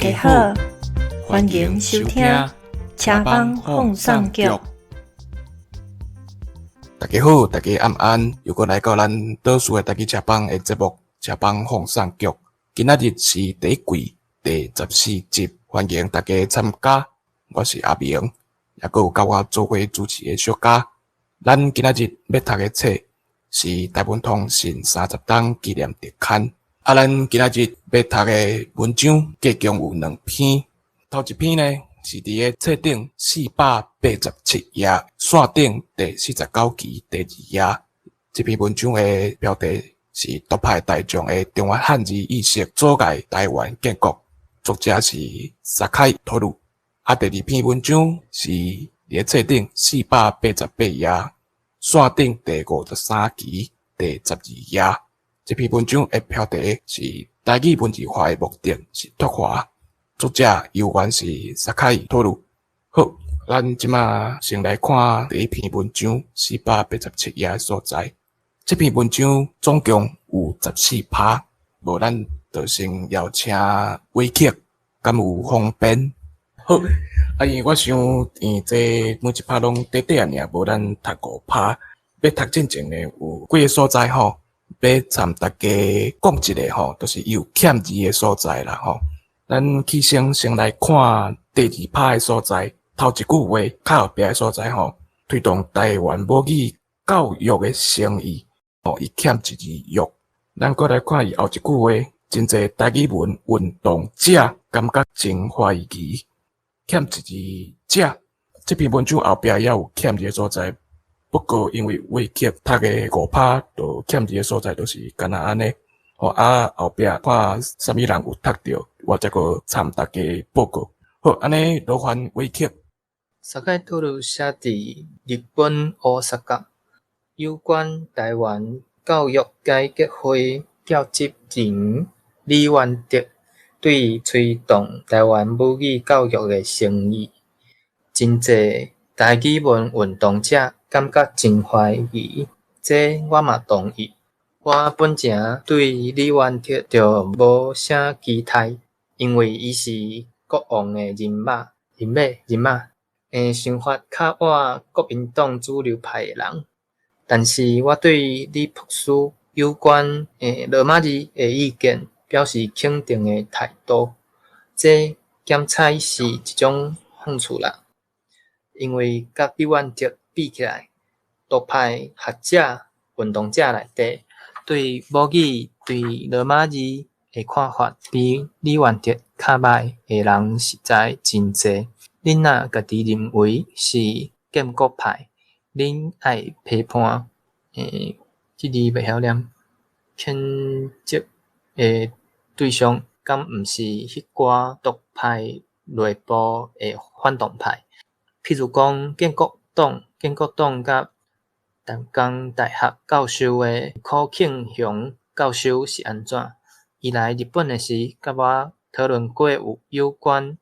家好，歡迎收聽車房放送局。大家好，大家晚安，又閣來到咱島嶼的台語車房的節目《車房放送局》。今仔日是第一季第14集，歡迎大家參加。我是阿明，也閣有佮我做伙主持的小嘉。咱今仔日欲讀的冊是《台文通信三十冬紀念特刊》。啊，咱今仔日欲讀的文章，計共有兩篇。頭一篇呢，是佇个冊頂487頁，線頂第49期第二頁。這篇文章的標題是《獨派大將的中原漢字意識阻礙臺灣建國》，作者是薩開托魯。啊，第二篇文章是佇个冊頂488頁，線頂第53期第12頁。這篇文章的標題是《台語文字化的目的是脫華》，作者猶原是薩開托魯。好，咱這馬先來看第一篇文章，四百八十七頁的所在。這篇文章總共有14趴，無咱就先邀請偉克，敢有方便？好，啊，因為我想，這每一趴攏短短仔爾，無咱讀五趴。欲讀進前呢，有幾个所在吼，欲參大家講一下吼，就是伊有欠字的所在啦吼。咱起先先來看第二趴的所在，頭一句話較後壁的所在吼，推動臺灣母語教育的誠意，吼，伊欠一字育。咱閣來看伊後一句話，真濟台語文運動者感覺真懷疑，欠一字者。這篇文章後壁也有欠字的所在，不過因為偉克讀的五趴，就欠字的所在，就是敢若按呢。吼啊，後壁看啥物人有讀著，我才閣參大家報告。好，按呢勞煩偉克。薩開托魯寫佇日本大阪，有關臺灣教育改革會召集人李元德對推動臺灣母語教育的誠意，真濟台語文運動者感覺真懷疑，這我嘛同意。我本前對李元德就無啥期待，因為伊是國王的人馬，人馬，人馬，想法較倚國民黨主流派的人。但是我對李博士有關羅馬字的意見表示肯定的態度。這檢採是一種諷刺啦，因為佮李元德比起來，獨派學者、運動者內底，對母語、對羅馬字的看法比李元德較䆀的人實在真濟。恁若家己認為是建國派，恁愛批判，這字袂曉念，譴責的對象，敢毋是彼寡獨派內部的反動派？譬如講建國黨、建國黨佮淡江大學教授的柯慶雄教授是按怎？伊來日本的時，佮我討論過有關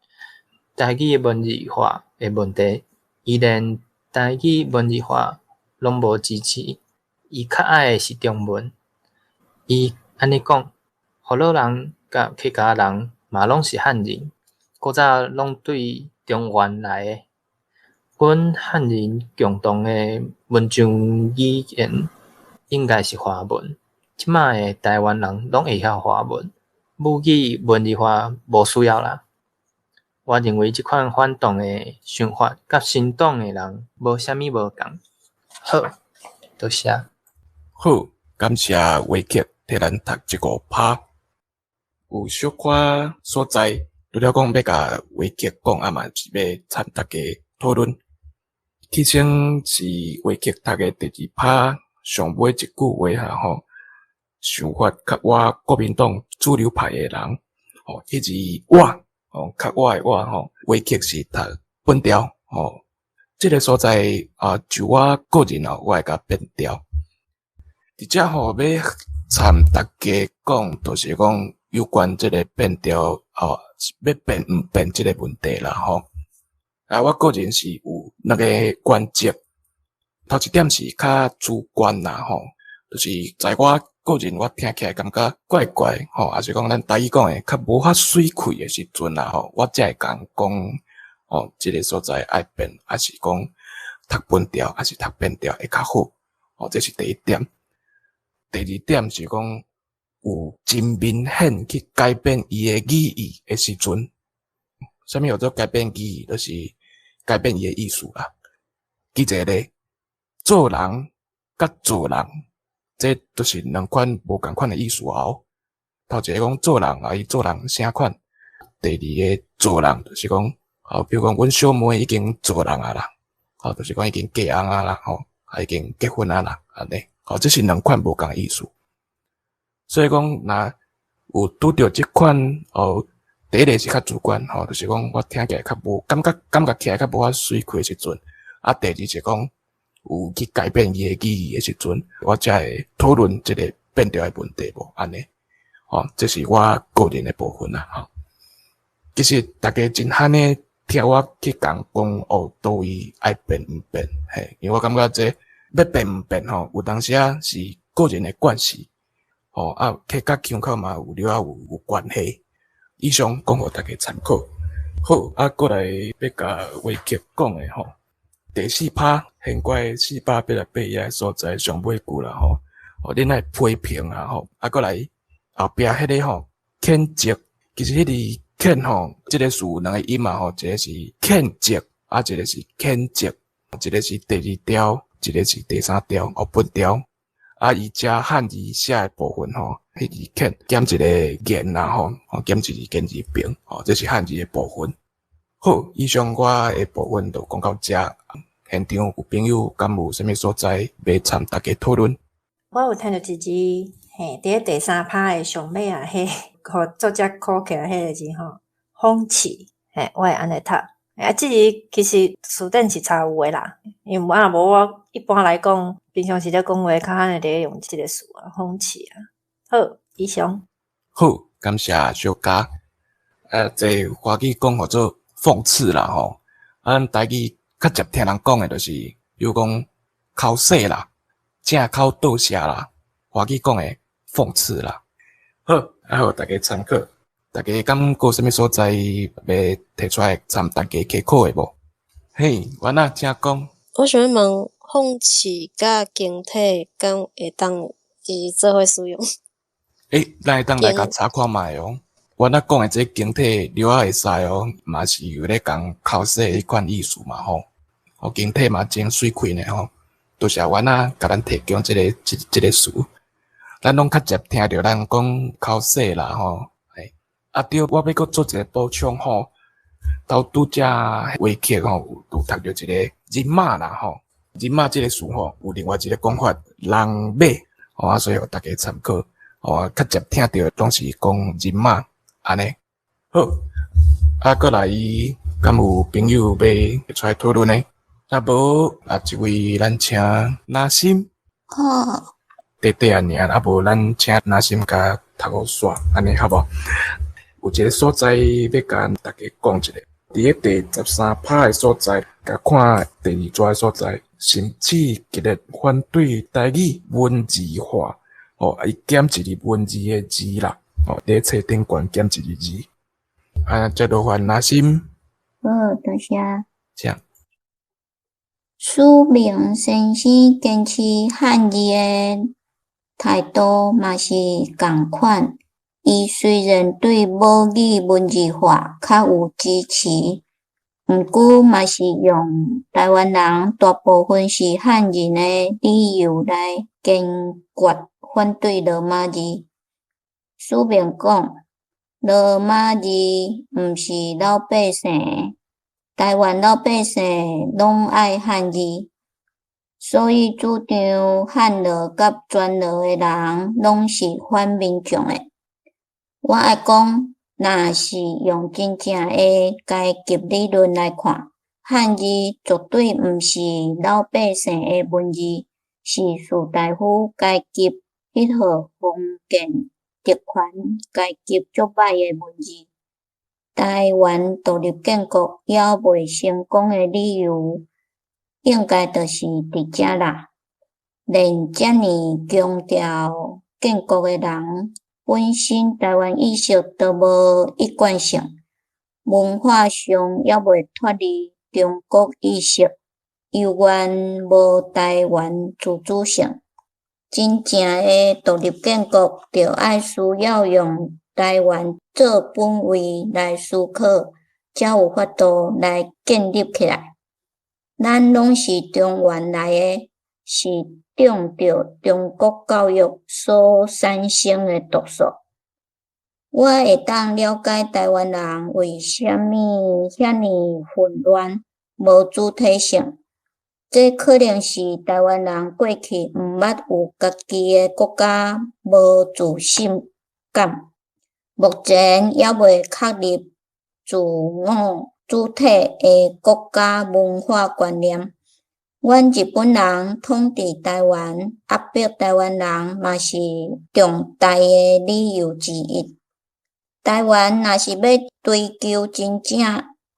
台語文字化的問題，伊連台語文字化攏無支持，伊較愛的是中文。伊按呢講，福佬人佮客家人嘛攏是漢人，古早攏對中原來的。阮漢人共同的文章語言應該是華文。這馬的臺灣人攏會曉華文，母語文字化無需要啦。我認為這款反動的想法，佮新黨的人無啥物無仝。好，多謝。好，感謝偉克替咱讀這五趴。有小可所在，除了講欲共偉克講，啊嘛是欲參大家討論。起先是偉克讀的第二趴上尾一句話哈吼，想法較倚國民黨主流派的人，吼，彼字倚，吼，較倚的倚吼，偉克是讀變調，吼，這个所在啊，就我個人哦，我會共變調。佇遮吼，欲參大家講，就是講有關這个變調，吼，欲變毋變這个問題啦，吼。啊，我個人是有兩個原則，頭一點是較主觀啦，吼，就是在我個人我聽起來感覺怪怪吼，抑是講咱台語講的較無遐媠氣的時陣啦吼，我才會共講吼，這个所在愛變，抑是講讀分調，抑是讀變調會較好。吼，這是第一點。第二點是講有真明顯去改變伊的語義的時陣，啥物叫做改變語義？就是改變伊的意思啦。舉一個例，做人佮做人，這都是兩款無仝款的意思哦。頭一个講做人，啊伊做人啥款？第二個做人就是講，吼，比如講阮小妹已經做人啊啦，吼，就是講已經嫁翁啊啦，吼，啊已經結婚啊啦，按呢，吼，這是兩款無仝的意思。所以講，若有拄著這款哦，第一个是較主觀，吼，就是講我聽起來較無感覺，感覺起來較無遐媠氣的時陣，啊，第二是講有去改變伊的語義的時陣，我才會討論這个變調的問題無按呢，吼，這是我個人的部分啦，吼。其實大家真罕呢聽我去共講哦，佗位愛變毋變，嘿，因為我感覺這欲變毋變吼，有當時仔是個人的關係，吼，啊，佮腔口嘛有了有關係。以上講予大家參考。好，啊，過來欲共維克講的吼，第四趴現怪488頁所在上尾句啦吼，哦，恁愛批評啊吼，啊，過來後壁彼个吼譴責，其實彼个譴吼，這个詞有兩个音嘛吼，一个是譴責，啊，一个是譴責，一个是第二調，一个是第三調，哦，分調。啊，伊遮漢字寫的部分吼，彼字譴減一个言啦吼，吼減一个言字旁，吼，這是漢字的部分。好，以上我的部分就講到遮。現場有朋友敢有啥物所在欲參大家討論？我有聽著一字，嘿，佇咧第三趴的上尾啊，彼予作者考起來彼个字吼，諷刺，嘿，我會按呢讀。啊，這字其實辭典是查有的啦，因為啊無我一般來講，平常時咧講話較罕會咧用這个詞啊，諷刺啊。好，以上。好，感謝小佳。啊，這華語講號做諷刺啦吼，啊，咱台語較捷聽人講的就是，比如講剾洗啦，正口倒寫啦，華語講的諷刺啦。好，啊，予大家參考。大家敢閣有啥物所在欲提出來參大家開考的無？嘿，婉仔，請講。我想欲問，諷刺佮形體敢會當是做伙使用？欸，咱會當來共查看覓哦。阮仔講的這形體了仔會使哦，嘛是有咧共剾洗彼款意思嘛吼。哦，形體嘛真媠氣呢吼。多謝阮仔共咱提供這个詞，咱攏較捷聽著人講剾洗啦吼。嘿，啊對，我欲閣做一个補充吼。頭拄才話劇吼，有讀著一个人馬啦吼，人馬這个詞吼，有另外一个講法，人馬吼啊，所以予大家參考。吼，較捷聽著攏是講人馬按呢。好，啊，過來，敢有朋友欲出來討論呢？若無啊，這位咱請拿心。好。短短仔爾，啊無咱請拿心共讀予煞，按呢好無？有一个所在欲共大家講一下，佇咧第13趴的所在，共看第二逝的所在，甚至極力反對台語文字化，吼，伊減一个文字的字啦，吼，佇咧冊頂懸減一个字。啊，接落換拿心。好，多謝。請。史明先生堅持漢字的態度嘛是仝款。伊雖然對母語文字化較有支持，毋過嘛是用臺灣人大部分是漢人的理由來堅決反對羅馬字。史明講，羅馬字毋是老百姓的，臺灣老百姓攏愛漢字，所以主張漢羅佮全羅的人攏是反民眾的。我愛講，若是用真正的階級理論來看，漢字絕對毋是老百姓的文字，是士大夫階級彼號封建特權階級足䆀的文字。臺灣獨立建國猶未成功的理由，應該就是佇遮啦。連遮爾強調建建國的人，本身台灣意識就無一貫性，文化上猶未脫離中國意識，猶原無台灣自主性。真正的獨立建國，著愛需要用台灣做本位來思考，才有法度來建立起來。咱攏是中原來的，是中著中國教育所產生的毒素。我會當了解台灣人為啥物遐爾混亂、無主體性。這可能是台灣人過去毋捌有家己的國家，無自信感，目前猶未確立自我主體的國家文化觀念。阮日本人統治台灣，壓迫台灣人，嘛是重大的理由之一。台灣若是欲追求真正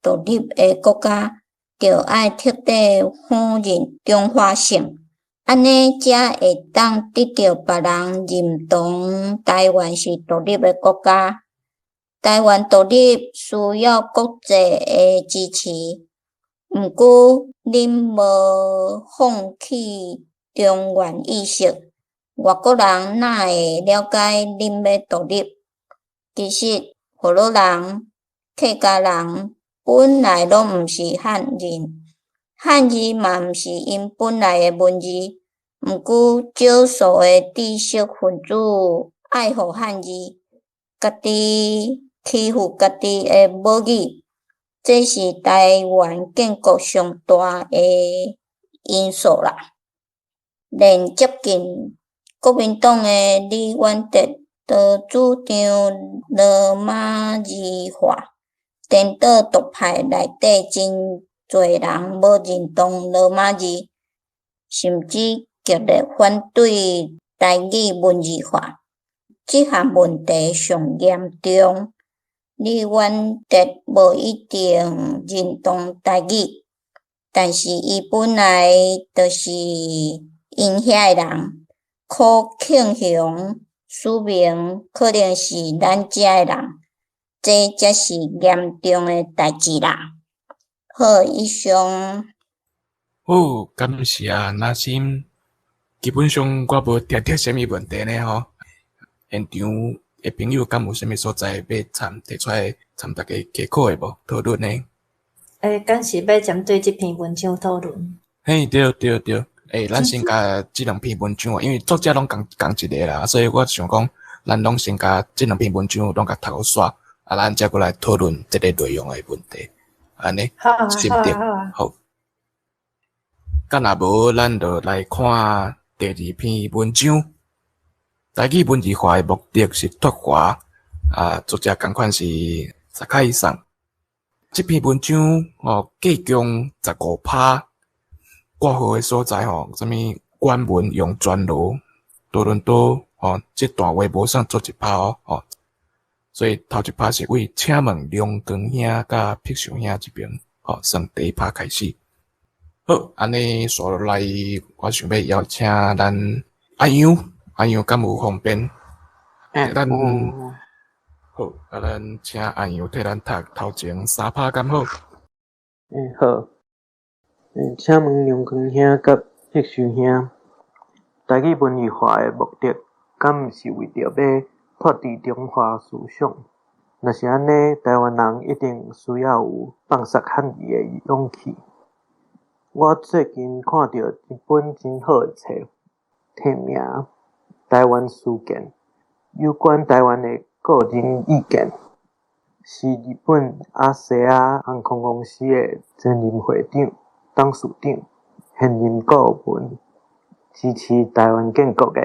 獨立的國家，著愛徹底否認中華性，按呢才會當得著別人認同台灣是獨立的國家。台灣獨立需要國際的支持，毋過恁無放棄中原意識，外國人哪會了解恁欲獨立？其實，婆羅人、客家人本來攏毋是漢人，漢字嘛毋是𪜶本來的文字。毋過少數的知識分子愛護漢字，家己欺負家己的母語，這是台灣建國上大的因素啦。連接近國民黨的李遠哲都主張羅馬字化，顛倒獨派內底真濟人無認同羅馬字，甚至極力反對台語文字化。這項問題上嚴重。李遠哲無一定認同台語，但是伊本來就是𪜶遐的人，柯慶雄、許明可能是咱遮的人，這才是嚴重的代誌啦。好，以上。好，感謝阿心。基本上我無聽著啥物問題呢吼。現場的朋友敢有啥物所在欲參提出來參大家稽考的無？討論的？欸，敢是欲針對這篇文章討論？嘿，對對對，欸，咱先共這兩篇文章，因為作者攏仝仝一個啦，所以我想講，咱攏先共這兩篇文章攏共讀予煞，啊，咱才閣來討論這个內容的問題，按呢，是毋對？好。敢若無，咱就來看第二篇文章。台語文字化的目的是脫華，啊，作者仝款是薩卡伊桑。這篇文章吼，計共15趴，括號的所在吼，啥物原文用全羅多倫多吼，這段話無算做一趴哦，吼。所以頭一趴是為請問龍光兄佮碧秀兄這邊，吼，算第一趴開始。好，按呢紲落來，我想欲邀請咱阿楊。阿楊敢有方便？咱好，啊，咱請阿楊替咱讀頭前三拍敢好？欸，好。欸，請問梁光兄佮碧秀兄，台語文字化的目的，敢毋是為著欲脫離中華思想？若是按呢，台灣人一定需要有放捒漢字的勇氣。我最近看著一本真好的冊，題名《台灣事件》，有關台灣的個人意見，是日本亞細亞航空公司的前任會長、董事長、現任顧問，支持台灣建國的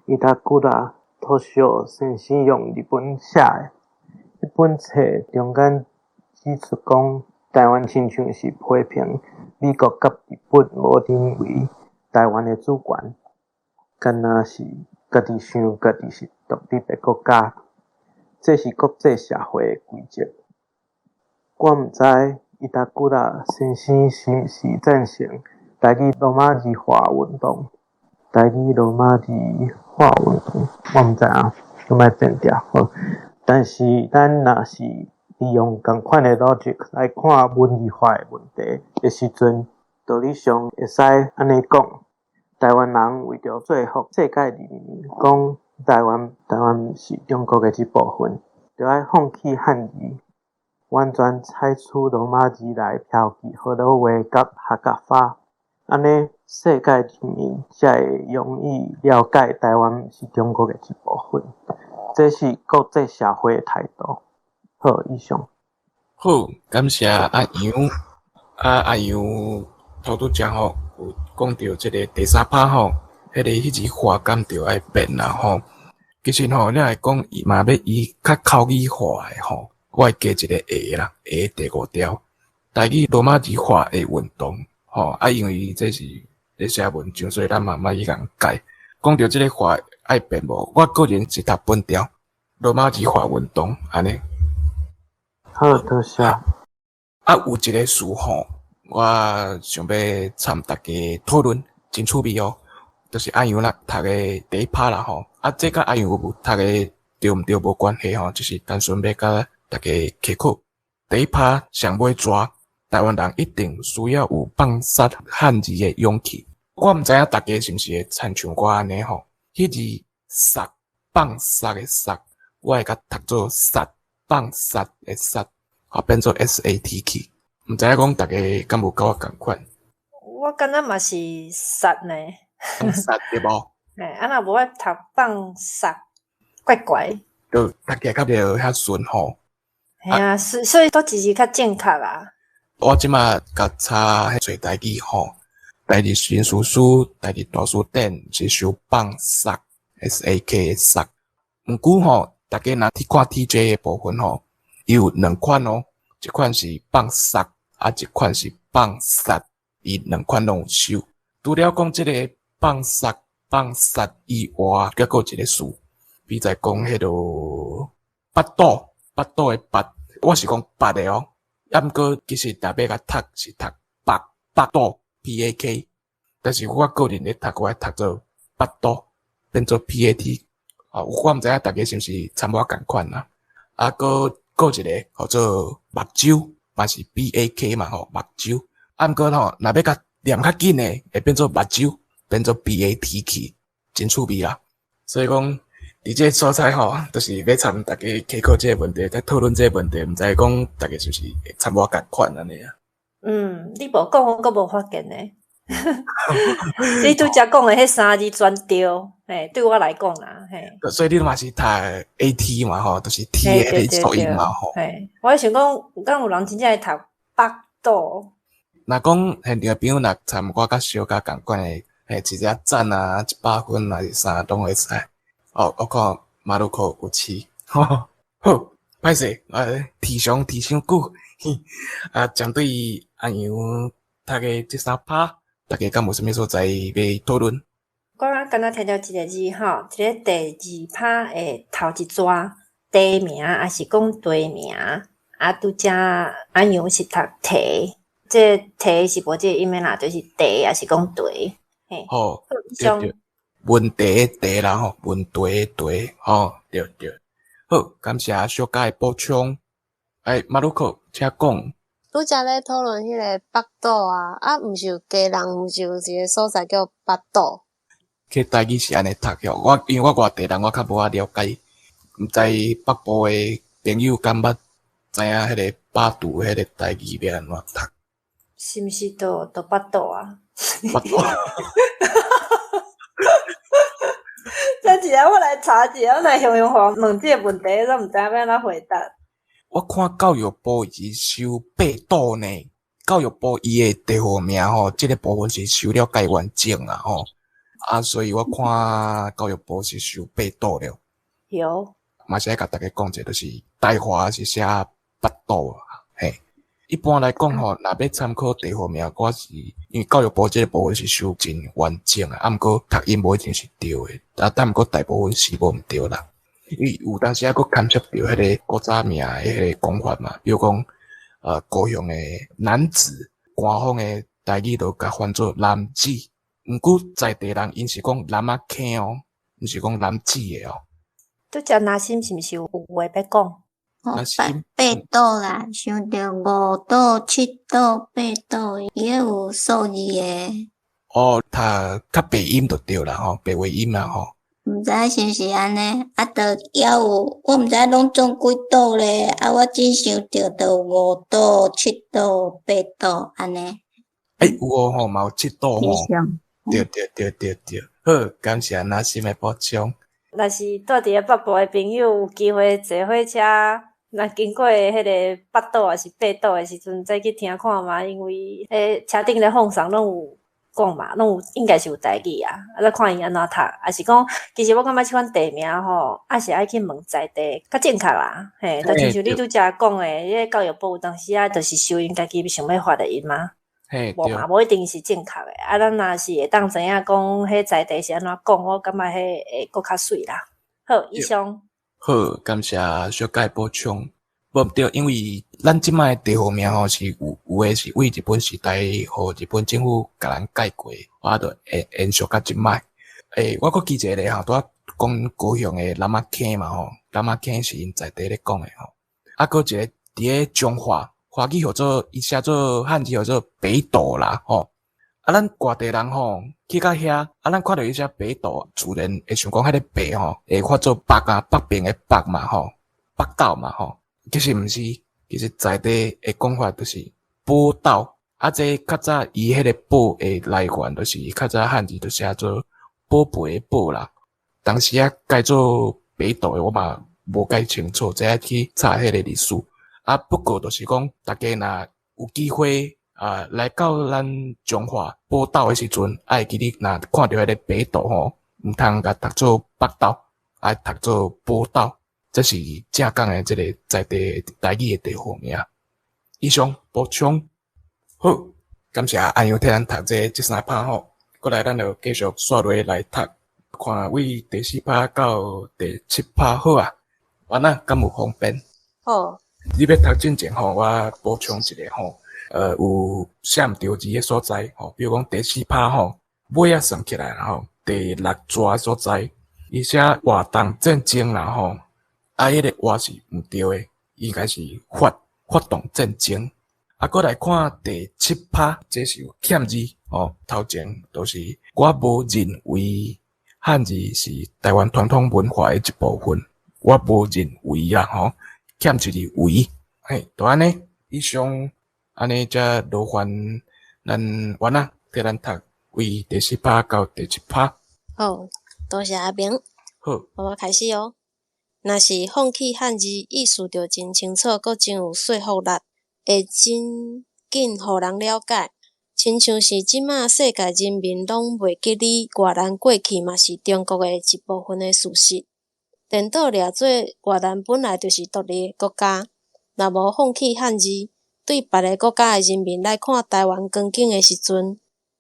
伊達古拉托秀先生用日文寫的。這本冊中間指出講，台灣親像是批評美國佮日本無認為台灣的主權，敢若是家己想家己是獨立的國家，這是國際社會的規則。我毋知伊達古拉先生是毋是贊成台語羅馬字化運動。台語羅馬字化運動，我毋知影，閣莫變調好。但是咱若是利用仝款的 logic 來看文字化的問題的時陣，道理上會使按呢講：台灣人為著說服世界人民，講台灣毋是中國的一部分，著愛放棄漢字，完全採取羅馬字來標記河洛話佮客家話，按呢世界人民才會容易了解台灣毋是中國的一部分。這是國際社會的態度。好，以上。好，感謝阿楊，啊阿楊頭拄才吼有講著這个第三拍吼，彼字話敢著愛變啦吼。其實吼，你若講伊嘛欲伊較口語化的吼，我會加一个下啦，下第五條，台語羅馬字化的運動吼，啊，因為這是咧寫文章，所以咱嘛莫去共改。講著這个話愛變無？我個人是讀本調羅馬字化運動按呢。好，多謝。啊，有一个事吼，我想欲參大家討論，真趣味哦。就是阿楊啦，讀的第一拍啦吼，啊，這佮阿楊有無讀的對毋對無關係吼，就是單純欲共大家開課。第一拍上尾逝，台灣人一定需要有放殺漢字的勇氣。我毋知影大家是毋是會親像我按呢吼，彼字殺放殺的殺，我會共讀做殺放殺的殺，吼變做 SAT 去。毋知影講大家敢有佮我仝款？我感覺嘛是殺呢。放殺對無？嘿，啊若無愛讀放殺，怪怪。就讀起來較袂遐順吼。嘿啊，所以佗一字較正確啊？我這馬共查揣台語吼，台字新書書、台字大辭典是收放殺 SAK 的殺。毋過吼，大家若去看 TJ 的部分吼，伊有兩款哦，一款是放殺，啊一款是放殺，伊兩款攏有收。除了講這个放殺、放殺以外，閣閣一个詞，比如講彼囉腹肚、腹肚的腹，我是講腹的哦。啊，毋過其實若欲共讀是讀腹腹肚 PAK，但是我個人咧讀，我愛讀做腹肚，變做 PAT。啊，我毋知影大家是毋是參我仝款啦。啊，閣閣一个號做目睭，嘛是 BAK 嘛吼，目睭。啊，毋過吼，若欲共念較緊的，會變做目睭，變做 BAT 去，真趣味啦。所以講，佇這个所在吼，就是欲參大家開課這个問題，在討論這个問題，毋知講大家是毋是會參我仝款按呢啊？嗯，你無講，我閣無發現呢。你拄才講的彼三字全對，嘿，對我來講啦，嘿。所以你嘛是讀 AT 嘛吼，就是 T 的彼個促音嘛吼。嘿，我想講，敢有人真正會讀腹肚？若講現場的朋友若參我佮小可仝款的，嘿，一個讚啊，100分還是啥攏會使。哦，我看馬路口有飼，好，歹勢，啊，提上提傷久，啊，針對阿楊讀的這三拍，大家敢有啥物所在欲討論？我敢若聽著一个字吼，佇咧第二拍的頭一逝，地名抑是講地名，啊，拄才阿楊是讀提，這提是無這個音的啦，就是地抑是講地，嘿。好，對對，問題的題啦吼，問題的題，吼，對對。好，感謝小佳的補充。哎，馬路克，請講。拄才咧討論彼个腹肚啊，啊，毋是有家人，毋是有一个所在叫腹肚。去台語是按呢讀的，我因為我外地人，我較無遐了解，毋知北部的朋友敢捌知影彼个百度彼个台語欲按怎讀？是毋是就腹肚啊？腹肚。等一下，我來查一下，我來雄雄問這个問題，我毋知影欲按怎回答。我看教育部是收八度呢，教育部伊的地號名吼，這个部分是收了蓋完整啊吼，啊，所以我看教育部是收八度了。有。嘛是愛共大家講者，就是台話是寫腹肚啊，嘿。一般來講吼，若欲參考地號名，我是因為教育部這个部分是收真完整啊，啊，毋過讀音無一定是對的，啊，但毋過大部分是無毋對啦。因為有當時猶閣牽涉著彼个古早名的彼个講法嘛，比如講，高雄的楠梓，官方的台語就共翻做楠梓，毋過在地人𪜶是講楠仔坑哦，毋是講男子的哦。拄才若心是毋是有話欲講？哦，八斗啦，想著五斗、七斗、八斗，伊彼有數字的。哦，讀較白音就對啦吼，白話音啦吼。毋知是毋是按呢？啊，著猶有，我毋知攏總幾斗咧。啊，我只想著著有五斗、七斗、八斗按呢。欸，有哦吼，嘛有七斗吼。對對對對對，好，感謝若心的補充。若是住佇咧北部的朋友，有機會坐火車，若經過彼个北斗抑是八斗的時陣，再去聽看覓，因為彼車頂咧放送攏有講嘛，攏有應該是有台語啊，啊，再看伊按怎讀，抑是講，其實我感覺這款地名吼，抑是愛去問在地較正確啦，嘿，就親像你拄才講的，彼个教育部有當時啊，就是收𪜶家己想欲發的音嘛，無嘛，無一定是正確的，啊，咱若是會當知影講，彼在地是按怎講，我感覺彼會閣較媠啦。好，以上。好，感謝小佳補充。無毋對，因為咱這擺的地號名吼是有有的是為日本時代，予日本政府共咱改過，啊，就延延續到這擺。欸，我閣記一个吼，拄仔講高雄的南仔坑嘛吼，南仔坑是𪜶在地咧講的吼。啊，閣一个佇咧彰化，華語號做伊寫做漢字號做北斗啦吼。啊，咱外地人吼去到遐，啊，咱看著伊寫北斗，自然會想講彼个北吼會發做北啊，北邊的北嘛吼，北斗嘛吼。其實毋是，其實在地的講法就是寶斗，啊，這較早伊彼个寶的來源，就是較早漢字就寫做寶貝的寶啦。當時啊改做北斗的，我嘛無介清楚，這愛去查彼个歷史。啊，不過就是講，大家若有機會啊來到咱彰化寶斗的時陣，愛記得若看著彼个北斗吼，毋通共讀做北斗，愛讀做寶斗。這是正港的這个在地台語的地號名。以上補充。好，感謝阿楊替咱讀這三拍吼，過來咱就繼續煞落來讀，看為第四拍到第七拍好啊。完啦，敢有方便？好。你欲讀進前吼，我補充一下吼，有寫毋著字的所在吼，比如講第四拍吼，尾仔算起來吼，第六逝所在，伊寫活動戰爭啦吼。啊，彼个活是毋對的，應該是發發動戰爭。啊，閣來看第七拍，這是有欠字吼，頭前就是我無認為漢字是台灣傳統文化的一部分，我無認為啦吼，欠一个為，嘿，就按呢，以上按呢才勞煩咱婉仔替咱讀為第四拍到第七拍。好，多謝阿明。好，我開始哦。若是放棄漢字，意思就真清楚，閣真有說服力，會真緊予人了解。親像是這馬世界人民攏袂記得越南過去嘛是中國的一部分的事實。顛倒掠做越南本來就是獨立的國家，若無放棄漢字，對別个國家的人民來看台灣光景的時陣，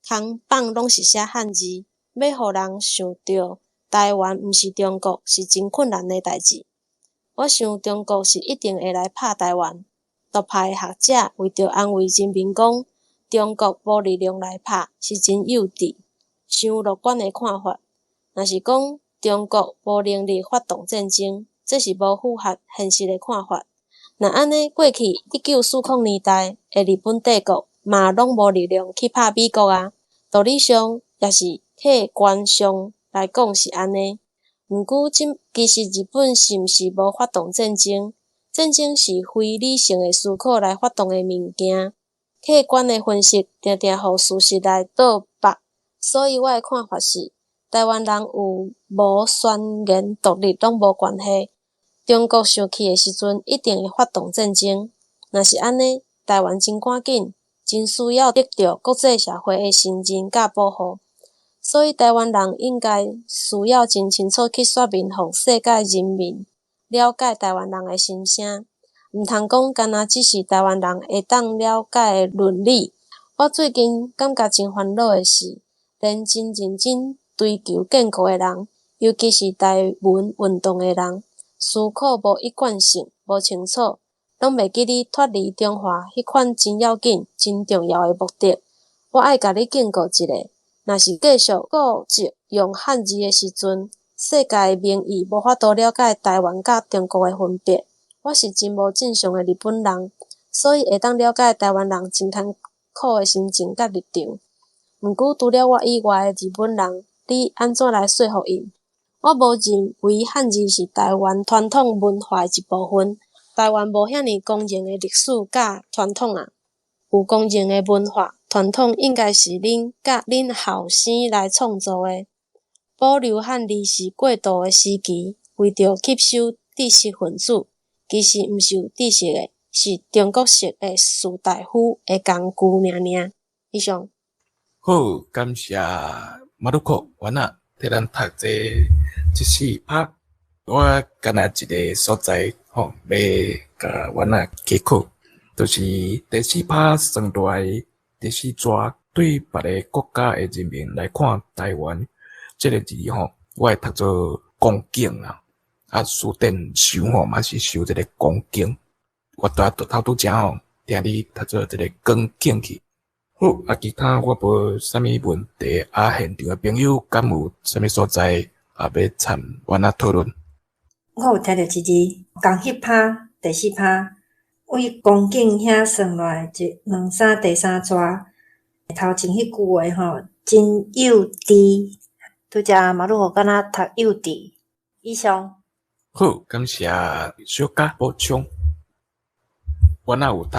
空板攏是寫漢字，欲予人想著台灣毋是中國，是真困難的代誌。我想中國是一定會來拍台灣。獨派的學者為著安慰人民講，中國無力量來拍，是真幼稚、傷樂觀的看法。若是講中國無能力發動戰爭，這是無符合現實的看法。若按呢，過去1940年代的日本帝國嘛攏無力量去拍美國啊。道理上也是客觀上來講是按呢。毋過這其實日本是毋是無發動戰爭？戰爭是非理性的思考來發動的物件。客觀的分析定定予事實來倒駁，所以我的看法是，台灣人有無宣言獨立攏無關係。中國生氣的時陣，一定會發動戰爭。若是按呢，台灣真趕緊，真需要得著國際社會的承認佮保護。所以台灣人應該需要真清楚去說明，予世界人民了解台灣人的心聲。毋通講干焦只是台灣人會當了解的論理。我最近感覺真煩惱的是，連真認真追求建國的人，尤其是台文運動的人，思考無一貫性、無清楚，攏袂記得脫離中華彼款真要緊、真重要的目的。我愛共你警告一下，若是繼續固執用漢字的時陣，世界的民意無法度了解台灣佮中國的分別。我是真無正常的日本人，所以會當了解台灣人真艱苦的心情佮立場。毋過除了我以外的日本人，你按怎來說服𪜶？我無認為漢字是台灣傳統文化的一部分。台灣無遐爾光榮的歷史佮傳統啊，有光榮的文化傳統應該是恁佮恁後生來創造的。保留漢字是過渡的時期，為著吸收知識分子，其實毋是有知識的，是中國式的士大夫的工具爾爾。以上。好，感謝馬魯克丸仔替咱讀這四拍。我敢若一个所在吼，欲共丸仔稽考，就是第四拍算落來第四逝，對別个國家的人民來看台灣這个字吼，我會讀做光景啦。啊，辭典想吼嘛是想這个光景。我拄仔頭拄才吼，聽你讀做這个光景去。好，啊，其他我無啥物問題。啊，現場的朋友敢有啥物所在啊，欲參阮仔討論？我有聽著一字，仝彼拍第四拍，對光景遐算落來，一、兩、三，第三逝，頭前彼句話吼，真幼稚。拄才馬魯克敢若讀幼稚。以上。好，感謝小嘉補充。阮仔有讀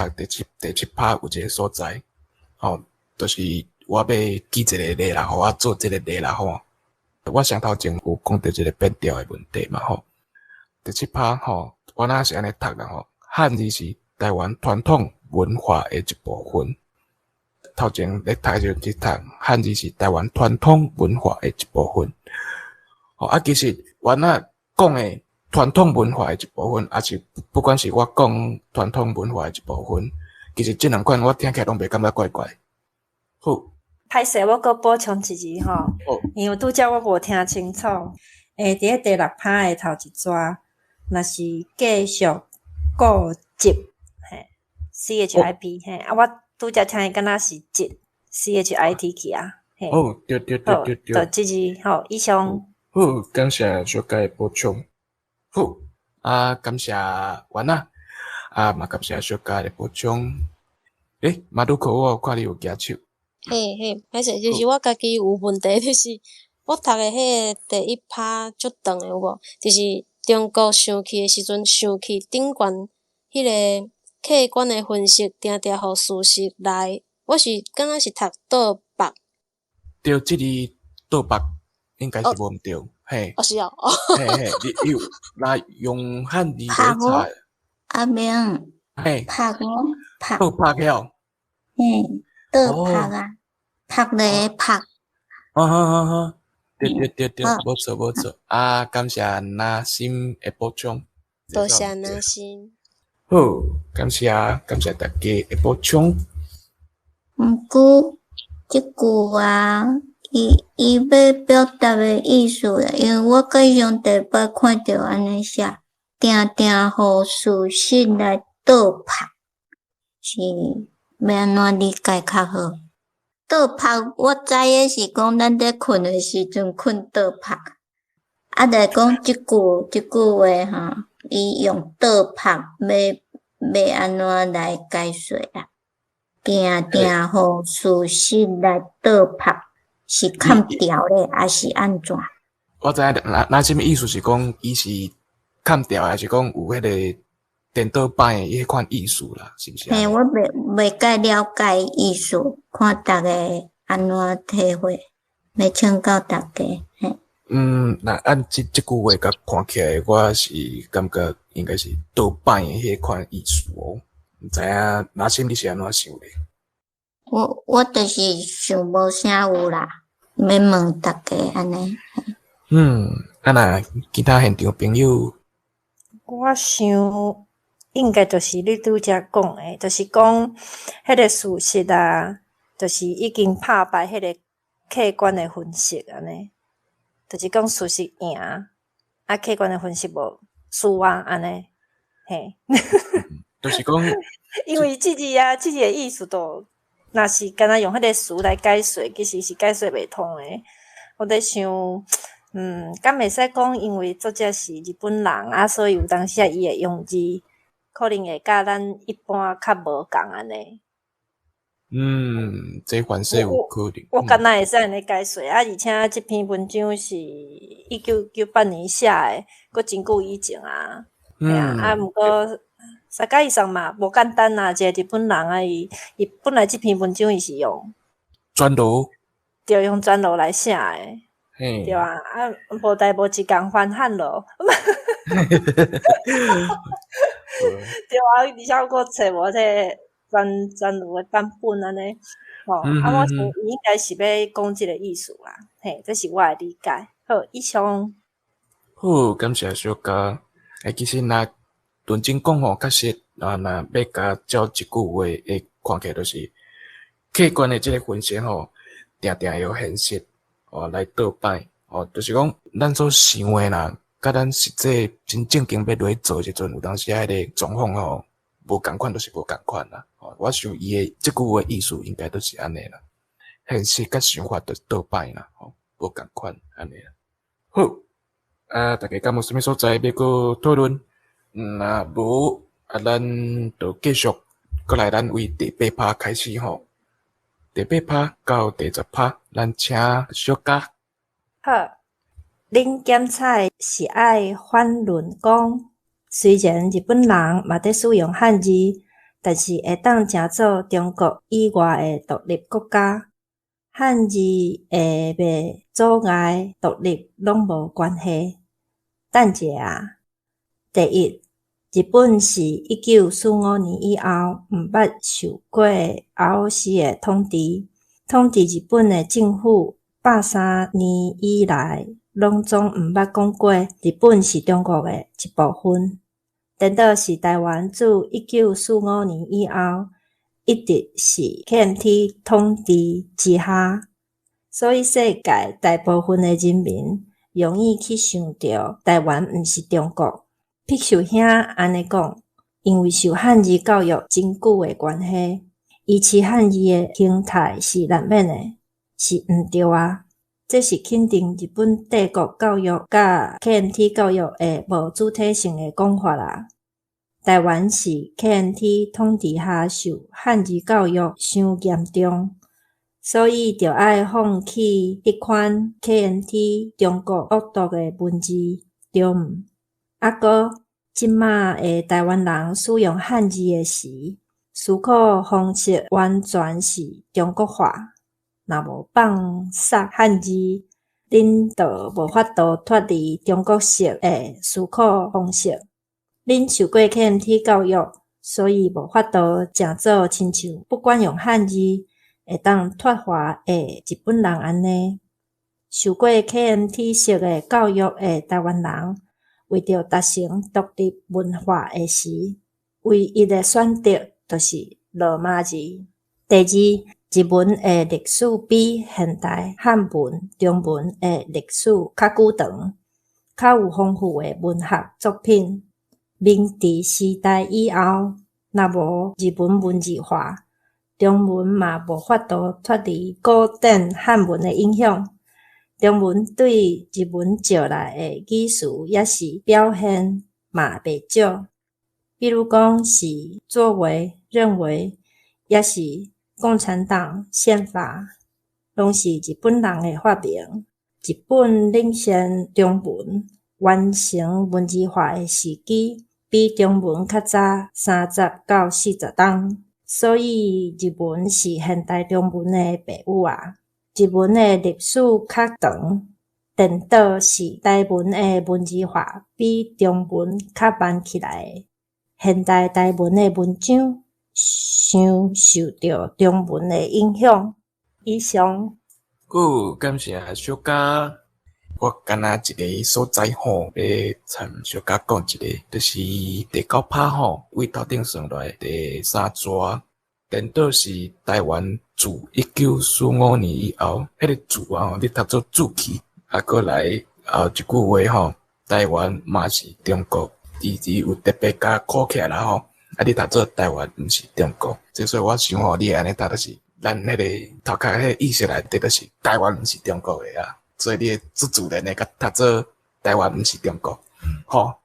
第七拍有一个所在，吼，就是我欲舉一个例啦，予我做這个例啦，吼。我上頭前有講著這个變調的問題嘛，吼。第七拍吼，我若是按呢讀啦吼，漢字是台灣傳統文化的一部分。頭前咧讀時陣去讀漢字是台灣傳統文化的一部分。吼啊，其實阮仔講的傳統文化的一部分，抑是不管是我講傳統文化的一部分，其實這兩款我聽起來攏袂感覺怪怪。好，歹勢，我閣補充一字吼，好，因為拄才我無聽清楚。佇咧第六拍的頭一逝，若是繼續固執，嘿，CHIP，嘿，啊，我拄才聽伊敢若是執，CHIT 去啊，嘿，哦，對對對對對，就這字吼，以上。好，感謝小佳的補充。好，啊，感謝丸仔，啊，嘛感謝小佳的補充。欸，馬魯克，我有看你有舉手。嘿嘿，歹勢，就是我家己有問題，就是我讀的彼个第一拍足長的有無？就是中國生氣的時陣，生氣頂懸彼个客觀的分析，定定予事實來。我是敢若是讀倒白。對，這字倒白應該是無毋對，嘿。哦，是哦。嘿嘿，你有若用漢字來查。阿明。嘿。拍哦，拍。倒拍了。嘿，倒拍啊，拍咧拍。啊哈哈哈！對對對對，無錯無錯。啊，感謝拿心的補充。多謝拿心。好，感謝感謝大家的補充。毋過，這句話，伊欲表達的意思，因為我閣上第一擺看著按呢寫，定定予事實來倒拍，是欲按怎理解較好？倒拍，我知的是講咱咧睏的時陣睏倒拍，啊，來講這句話吼，伊用倒拍欲按怎來解說啊？定定予事實來倒拍，是崁調咧，抑是按怎？我知影那啥物意思是講，伊是崁調，抑是講有彼个顛倒擺的彼款意思啦，是毋是？嘿，我袂介了解意思，看逐家按怎體會，欲請教逐家嘿。嗯，若按這句話共看起來，我是感覺應該是倒擺的彼款意思哦。毋知影阿心你是按怎想的？我就是想無啥有啦，欲問逐家按呢。嗯，啊若其他現場朋友，我想應該就是你拄才講的，就是講彼个事實啊，就是已經拍敗彼个客觀的分析按呢，就是講事實贏，啊客觀的分析無輸啊按呢，嘿。就是講，因為這字啊，這字的意思都，若是敢若用彼个詞來解說，其實是解說袂通的。我咧想，敢會使講，因為作者是日本人啊，所以有當時啊，伊會用字可能會佮咱一般較無仝按呢。嗯，這凡勢有可能。我敢若會使按呢解說啊，而且這篇文章是1998年寫的，閣真久以前啊。啊，毋過サカイさん嘛無簡單啊，一个日本人啊，伊本來這篇文章伊是用轉羅，對，用轉羅來寫的。對啊，啊，無代無誌共翻漢羅。對啊，而且我閣揣無這个轉羅的版本按呢，吼，啊，我想伊應該是欲講這个意思啦，嘿，這是我的理解。好，以上。好，感謝小佳。欸，其實若論真講吼，確實啊，若欲共照這句話會看起來，就是客觀的這个分析吼，定定會予現實哦來倒擺哦，就是講咱所想的啦，佮咱實際真正經欲落去做的時陣，有當時仔彼个狀況吼，無仝款，就是無仝款啦。哦，我想伊的這句話意思應該都是按呢啦，現實佮想法就倒擺啦，吼，無仝款按呢啦。好，啊，大家敢有啥物所在欲閣討論？若無，啊，咱就繼續閣來咱為第八趴開始吼。第八趴到第10趴，咱請小佳。好，恁檢採是愛反論講，雖然日本人嘛佇使用漢字，但是會當成做中國以外的獨立國家，漢字會袂阻礙獨立攏無關係。等一下啊，第一，日本是1945年以後毋捌受過 ROC 的統治，統治日本的政府130年以來攏總毋捌講過日本是中國的一部分。顛倒是台灣自1945年以後一直是 KMT 統治之下，所以世界大部分的人民容易去想著台灣毋是中國。必秀兄按呢講，因為受漢字教育真久的關係，維持漢字的形態是難免的，是毋對啊。這是肯定日本帝國教育佮 KMT 教育的無主體性的講法啦。台灣是 KMT 統治下受漢字教育傷嚴重，所以著愛放棄彼款 KMT 中國惡毒的文字，對毋？啊閣，這馬的台灣人使用漢字的時，思考方式完全是中國化。若無放殺漢字，恁就無法度脫離中國式的思考方式。恁受過 KMT 教育，所以無法度成做親像不管用漢字會當脫華的日本人按呢。受過 KMT 式的教育的台灣人，為著達成獨立文化的時，唯一的選擇就是羅馬字。第二，日文的歷史比現代漢文、中文的歷史較久長，較有豐富的文學作品。明治時代以後，若無日文文字化，中文嘛無法度脫離古典漢文的影響。中文對日文借來的語詞抑是表現嘛袂少，比如講是作為、認為，抑是共產黨憲法，攏是日本人的發明。日本領先中文完成文字化的時機，比中文較早30到40冬，所以日文是現代中文的爸母啊。日文的歷史較長，顛倒是台文的文字化比中文較慢起來的。現代台文的文章，傷受著中文的影響。以上。好，感謝小佳。我敢若一个所在吼，欲參小佳講一个，就是第九趴吼，為頭頂算落來第三逝，顛倒是台灣自1945年以後，彼个自啊吼，你讀做注氣，啊，閣來後一句話吼，台灣嘛是中國，伊有特別共括起來啦吼，啊，你讀做台灣毋是中國，這所以我想吼，你會按呢讀，就是咱彼个頭殼彼个意識內底，就是台灣毋是中國的啊。所以你會足自然的共讀做台灣毋是中國，吼。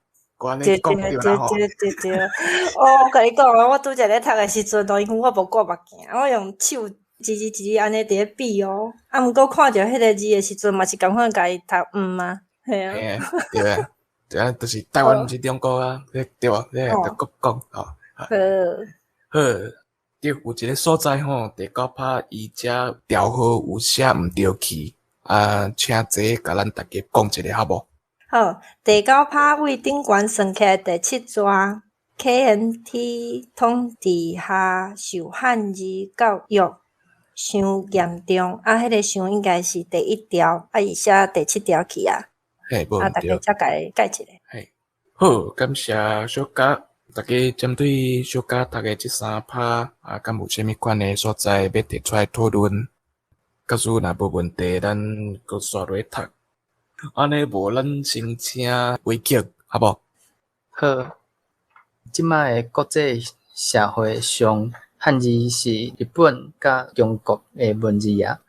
我按呢講對啦吼。對對對對，哦，我共你講啊，我拄才咧讀的時陣，因為我無掛目鏡，我用手指指指按呢佇咧比哦。啊，毋過看著彼个字的時陣，嘛是仝款共伊讀毋啊，嘿啊。嘿啊，對啊，對啊，就是台灣毋是中國啊，對無？你會閣講吼。好。好，對，有一个所在吼，第九拍伊遮調號有寫毋著去，啊，請這共咱逐家講一下好無？好，第九拍位頂懸算起來第七逝，KMT 統治下受漢字教育傷嚴重，啊，彼个傷應該是第一條，啊，伊寫第七條去啊。嘿，無啊，逐家才共伊改一下。嘿，好，感謝小嘉，逐家針對小嘉讀的這三拍，啊，敢有啥物款的所在欲提出來討論？假使若無問題，咱閣紲落去讀。按呢無，咱先請維克，好無？好，這擺的國際社會上，漢字是日本佮中國的文字啊。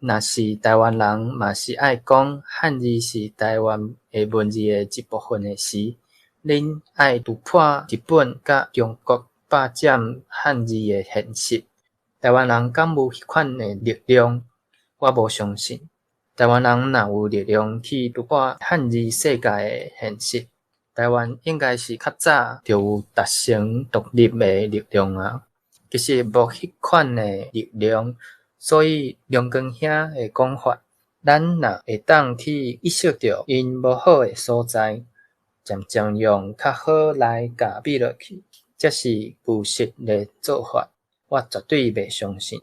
若是台灣人嘛是愛講漢字是台灣的文字的一部分的時，恁愛突破日本佮中國霸佔漢字的現實，台灣人敢有彼款的力量？我無相信。台灣人若有力量去突破漢字世界的現實，台灣應該是較早就有達成獨立的力量啊。其實無彼款的力量，所以龍光兄的講法，咱若會當去意識著𪜶無好的所在，漸漸用較好來共比落去，才是務實的做法。我絕對袂相信。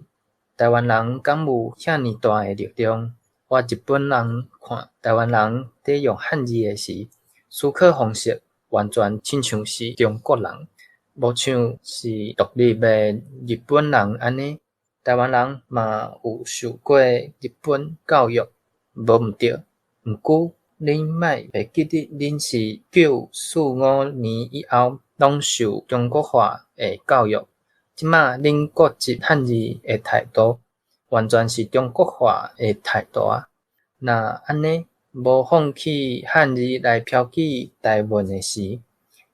台灣人敢有遐爾大的力量？我日本人看台灣人佇用漢字的時，思考方式完全親像是中國人，無像是獨立的日本人按呢。台灣人嘛有受過日本教育，無毋對。毋過，恁莫袂記得恁是1945年以後攏受中國化的教育，這馬恁國籍漢字的態度，完全是中國化的態度啊！若按呢，無放棄漢字來標記台文的時，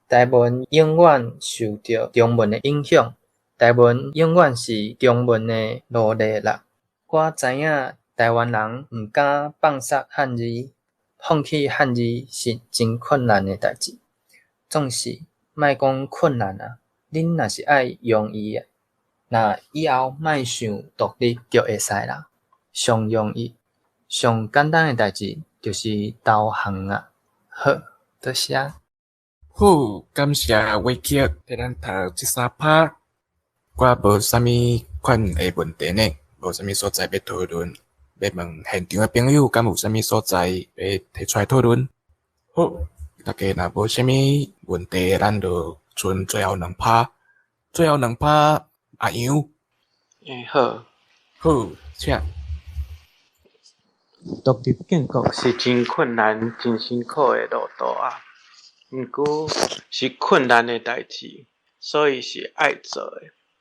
台文永遠受著中文的影響，台文永遠是中文的奴隸啦。我知影台灣人毋敢放捒漢字，放棄漢字是真困難的代誌。總是莫講困難啊，恁若是愛用伊，若以後莫想獨立就會使啦。上容易、上簡單的代誌就是投降啊！好，多謝。好，感謝偉克替咱讀這三拍。我無啥物款的問題呢，無啥物所在欲討論，欲問現場的朋友敢有啥物所在欲提出來討論？好，大家若無啥物問題，咱就賰最後兩拍。最後兩拍，阿楊。欸，好。好，請。獨立建國是真困難、真辛苦的路途啊。毋過是困難的代誌，所以是愛做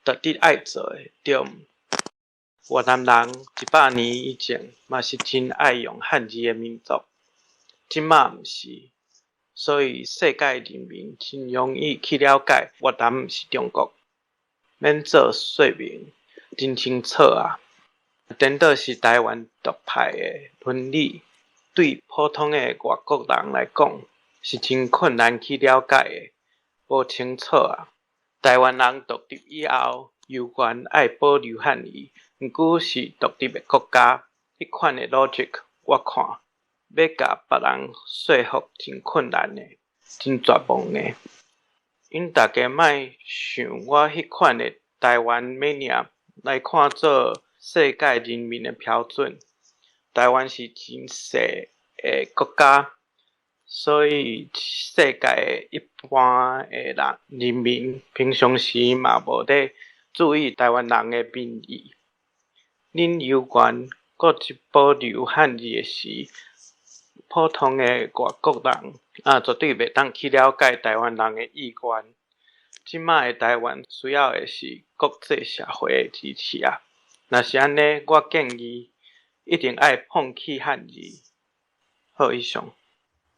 的，絕對愛做的，對毋？越南人100年以前嘛是真愛用漢字的民族，這馬毋是，所以世界人民真容易去了解越南毋是中國，免做說明，真清楚啊。顛倒是台灣獨派的倫理，對普通的外國人來講是真困難去了解的，無清楚啊。台灣人獨立以後，猶原愛保留漢語，毋過是獨立的國家，彼款的 logic 我看，欲共別人說服真困難的，真絕望的。𪜶逐家莫想我彼款的台灣 mania 來看做世界人民的標準。台灣是真細的國家，所以世界的一般的人人民平常時嘛無咧注意台灣人的民意。恁猶原閣一保留漢字的時，普通的外國人啊，絕對袂當去了解台灣人的意願。這馬的台灣需要的是國際社會的支持啊！若是按呢，我建議一定愛放棄漢字。好，以上。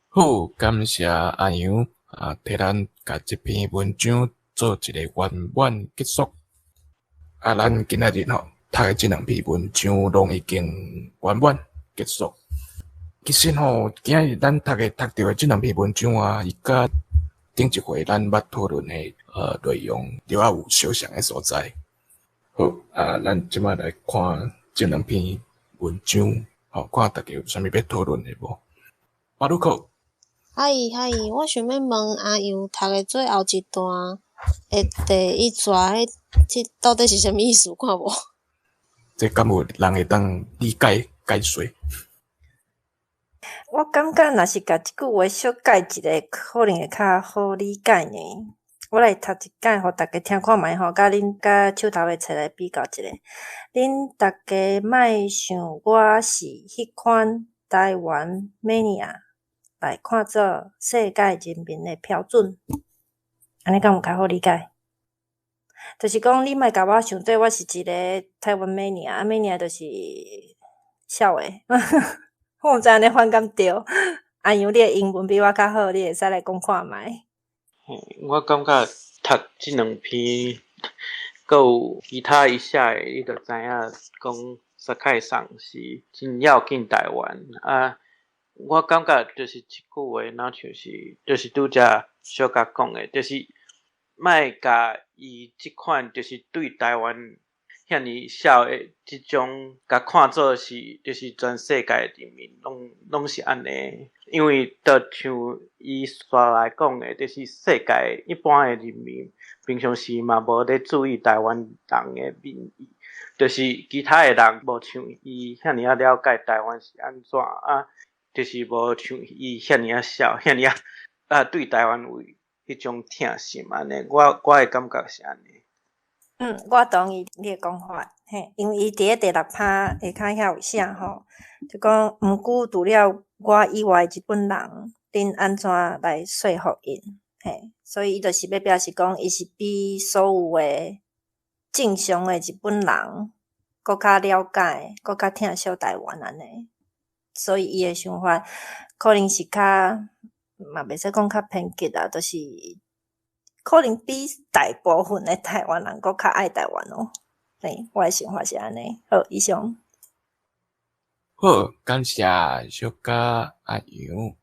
好，感謝阿楊啊，替咱共這篇文章做一個圓滿結束。啊，咱今仔日吼讀的這兩篇文章攏已經圓滿結束。其實吼，今仔日咱讀的讀著的這兩篇文章啊，伊佮頂一回咱捌討論的內容，著猶有相像的所在。好，啊，咱這擺來看這兩篇文章，吼，看大家有啥物欲討論的無？巴魯克。嗨嗨，我想欲問阿楊讀的最後一段的第一逝，彼這到底是啥物意思？看無？這敢有人會當理解解說？我感覺若是共這句話小改一下，可能會較好理解呢。我來讀一擺，予大家聽看覓吼，佮恁佮手頭的冊來比較一下。恁逐家莫想我是彼款台灣 mania 來看做世界人民的標準，按呢敢有較好理解？就是講你莫共我想做我是一個台灣 mania，啊 mania 就是痟的。我毋知按呢翻敢對。阿楊，你的英文比我較好，你會使來講看覓。我感覺讀這兩篇，閣有其他伊寫的，你就知影講沙凱桑是真要緊台灣啊。我感覺就是這句話，若像是就是拄才小甲講的，就是莫共伊這款就是對台灣遐爾痟的這種，共看做是就是全世界的人民攏是按呢。因為就像伊紲來講的，就是世界一般的人民平常時嘛無咧注意台灣人的民意，就是其他的人無像伊遐爾仔了解台灣是按怎啊，就是無像伊遐爾仔痟，遐爾仔啊對台灣有彼種疼心按呢。我的感覺是按呢。嗯，我同意你的講法，嘿，因為伊佇咧第六趴下跤遐有寫吼，就講毋過除了我以外的日本人，恁按怎來說服𪜶？嘿，所以伊就是欲表示講，伊是比所有的正常的日本人閣較了解、閣較疼惜台灣按呢。所以伊的想法可能是較嘛袂使講較偏激啦，就是可能比大部分的台灣人閣較愛台灣哦。嘿，我的想法是按呢。好，以上。好，感謝小佳阿楊。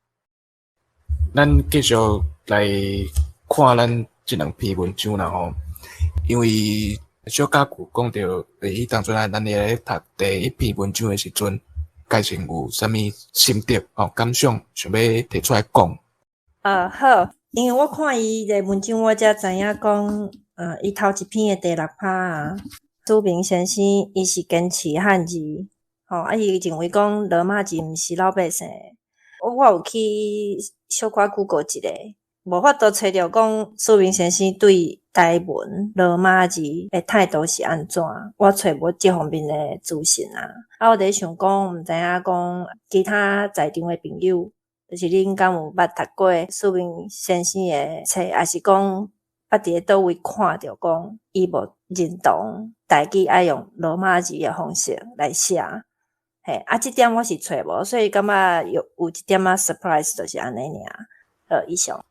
咱繼續來看咱這兩篇文章啦吼，因為小佳有講著，彼當陣啊，咱咧讀第一篇文章的時陣，改成有啥物心得吼感想，想欲提出來講。好，因為我看伊的文章，我才知影講，伊頭一篇的第六趴啊，朱明先生伊是堅持漢字，吼，啊，伊認為講羅馬字毋是老百姓的。我有去小可 Google 一下，無法度揣著講朱明先生對台文羅馬字的態度是按怎，我揣無這方面的資訊啊。啊，我佇咧想講，毋知影講其他在場的朋友，就是恁敢有捌讀過朱明先生的冊，抑是講捌佇咧佗位看著講伊無認同台語愛用羅馬字的方式來寫。嘿，啊，這點我是揣無，所以感覺有一點仔 surprise，就是按呢爾。好，以上。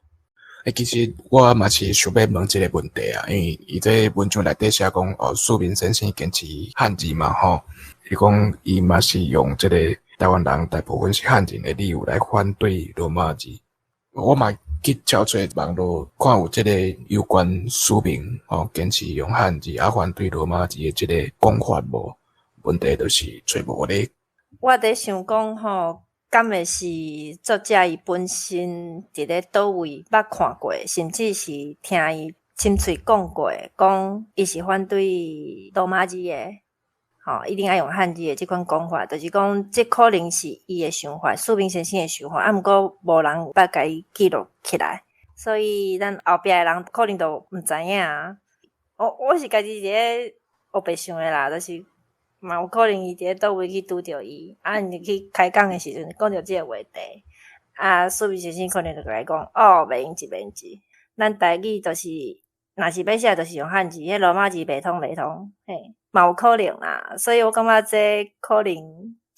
欸，其實我嘛是想欲問這個問題啊，因為伊這文章內底寫講，哦，署名先生堅持漢字嘛，吼，伊講伊嘛是用這個台灣人大部分是漢人的理由來反對羅馬字。我嘛去查揣網路看有這個有關署名吼堅持用漢字啊反對羅馬字的這個講法無？問題就是揣無咧。我佇想講吼，敢會是作者伊本身佇咧佗位捌看過，甚至是聽伊親喙講過，講伊是反對羅馬字的，吼，一定愛用漢字的這款講法，就是講這可能是伊的想法，署名先生的想法，啊，毋過無人捌共伊記錄起來，所以咱後壁的人可能都毋知影。我是家己佇咧烏白想的啦，就是嘛有可能伊佇咧佗位去拄著伊，啊，𪜶去開講的時陣講著這個話題，啊，署名先生可能就共伊講，哦，袂用這袂用這，咱台語就是，若是欲寫就是用漢字，彼羅馬字袂通袂通，嘿，嘛有可能啦，所以我感覺這可能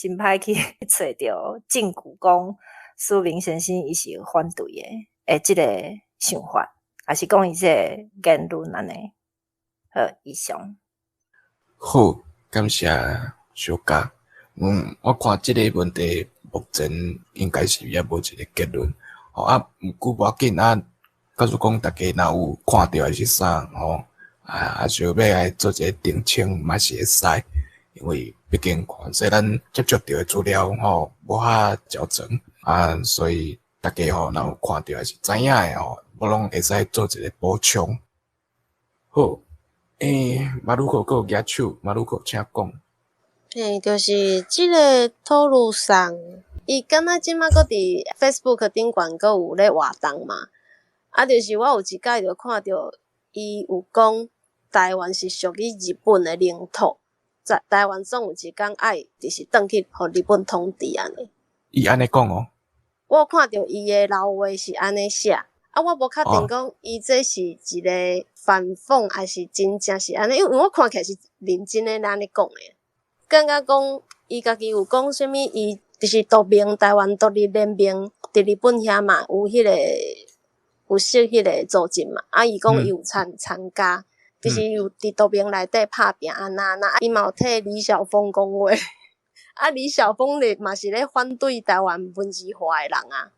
真歹去揣著證據講史明先生伊是反對的，的這个想法，抑是講伊這个言論按呢。好，以上。好，感謝小嘉。我看這个問題目前應該是猶無一个結論。吼啊，毋過無要緊啊，假使講大家若有看著抑是啥吼，啊，想欲來做一个澄清嘛是會使，因為畢竟凡勢咱接觸著的資料吼無遐齊全啊，所以大家吼若有看著抑是知影的吼，我攏會使做一个補充。好。馬魯克閣有舉手，馬魯克請講。嘿，就是這个吐魯桑，伊敢若這馬閣佇 Facebook 頂懸閣有咧活動嘛？啊，就是我有一擺就看著伊有講台灣是屬於日本的領土，在台灣總有一工愛就是轉去予日本統治按呢。伊按呢講哦？我有看著伊的老話是按呢寫。啊，我無確定講伊這是一个反諷，抑是真正是按呢？因為我看起來是認真的按呢講的。感覺講伊家己有講啥物？伊就是獨盟台灣獨立聯盟佇日本遐嘛，有彼個有設彼個組織嘛。啊，伊講伊有參加，就是有佇獨盟內底拍拚按怎按怎。伊嘛有替李曉峰講話。啊，李曉峰咧嘛是咧反對台灣文字化的人啊。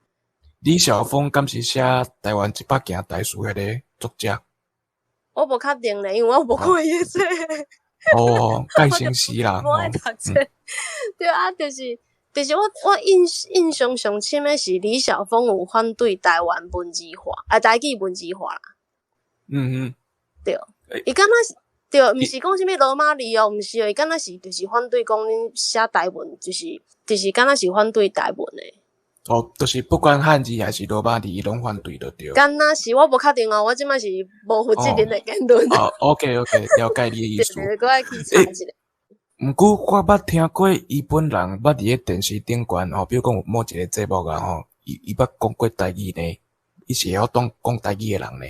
李曉峰敢是寫《台灣一百件大事》彼个作者？我無確定咧，因為我無看伊的冊。哦，蓋先死啦！無愛讀冊。對啊，就是我印象上深的是李曉峰有反對台灣文字化，啊，台語文字化啦。對，伊敢若是對，毋是講啥物羅馬字哦，毋是哦，伊敢若是就是反對講恁寫台文，就是敢若是反對台文的。哦，就是不管漢字抑是羅馬字，伊攏反對就對。敢若是我無確定哦，我這擺是無負責任的言論。哦，OK OK，了解你的意思。對，閣愛去查一下。毋過我捌聽過伊本人捌佇咧電視頂懸吼，比如講有某一个節目啊吼，伊捌講過台語呢，伊是會曉當講台語的人呢。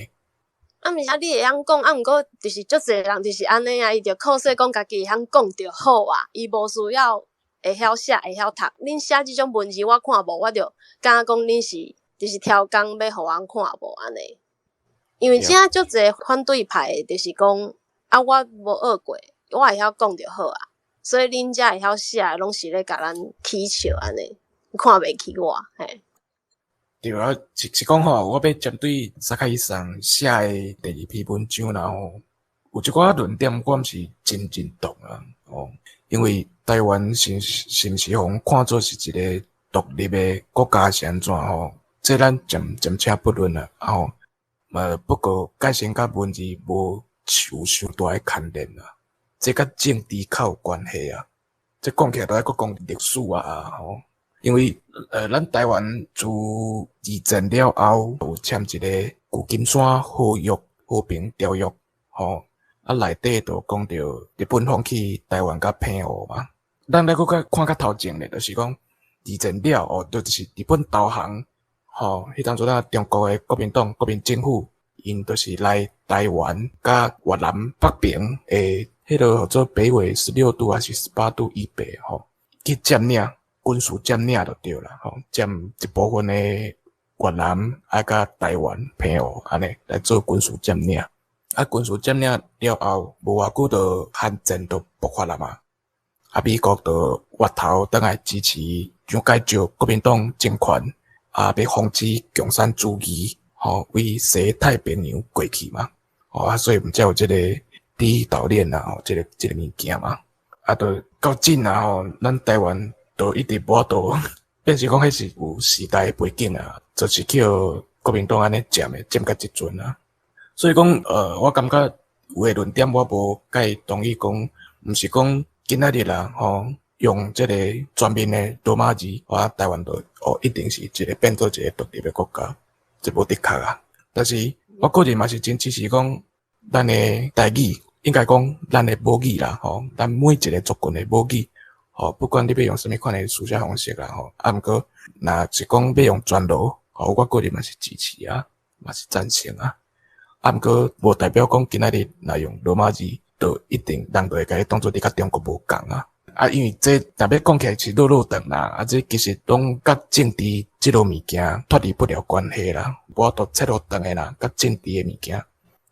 啊，毋是啊，你會曉講，啊，毋過就是足濟人就是按呢啊，伊就靠勢講家己會曉講就好啊，伊無需要會曉寫會曉讀。恁寫這種文字我看無，我就感覺講恁是就是超工欲予人看無按呢。因為這足濟反對派的，就是講啊，我無學過，我會曉講就好啊。所以恁遮會曉寫的，攏是咧共咱起笑按呢，看袂起我嘿。對啊，是講吼，我欲針對薩卡伊桑寫的第二篇文章啦吼，有一寡論點我毋是真認同啊，吼，因為台灣是毋是予人看做是一个獨立的國家是按怎吼？這咱暫且不論啦，吼。不過界線佮文字無有傷大的牽連啦，這佮政治較有關係啊。這講起來都愛閣講歷史啊，吼。因為咱台灣自二戰了後有簽一个舊金山合約和平條約，吼，啊內底就講著日本放棄台灣佮澎湖嘛。咱來閣較看較頭前咧，就是講二戰了後，就是日本投降，吼，彼當陣啊中國的國民黨、國民政府，𪜶就是來台灣佮越南北邊的彼个號做北緯16度抑是18度以北，吼，去佔領。軍事佔領就對啦，吼，佔一部分的越南啊，佮台灣、澎湖按呢來做軍事佔領。啊，軍事佔領了後，無偌久就韓戰就爆發啦嘛。啊，美國就越頭轉來支持蔣介石國民黨政權，啊，欲防止共產主義，吼，為西太平洋過去嘛。吼啊，所以毋才有這个第一島鏈啊，吼，這个物件嘛。啊，就到今啊，吼，咱台灣都一直無法度，變成講彼是有時代背景啊，就是予國民黨按呢佔的，佔到這陣啊。所以講，我感覺有的論點我無佮伊同意講，毋是講今仔日啦，吼，用這个全面的羅馬字，我台灣就哦一定是一个變做一个獨立的國家，這無的確啊。但是我個人嘛是真支持講，咱的台語應該講咱的母語啦，吼，咱每一个族群的母語。吼，不管你欲用啥物款的書寫方式啦，吼，啊，毋過若是講欲用全羅，吼，我個人嘛是支持啊，嘛是贊成啊。啊，毋過無代表講今仔日若用羅馬字，就一定人就會共你當做你佮中國無仝啊。啊，因為這若欲講起來是落落長啦，啊，這其實攏佮政治這落物件脫離不了關係啦，無法度切落長的啦，佮政治的物件。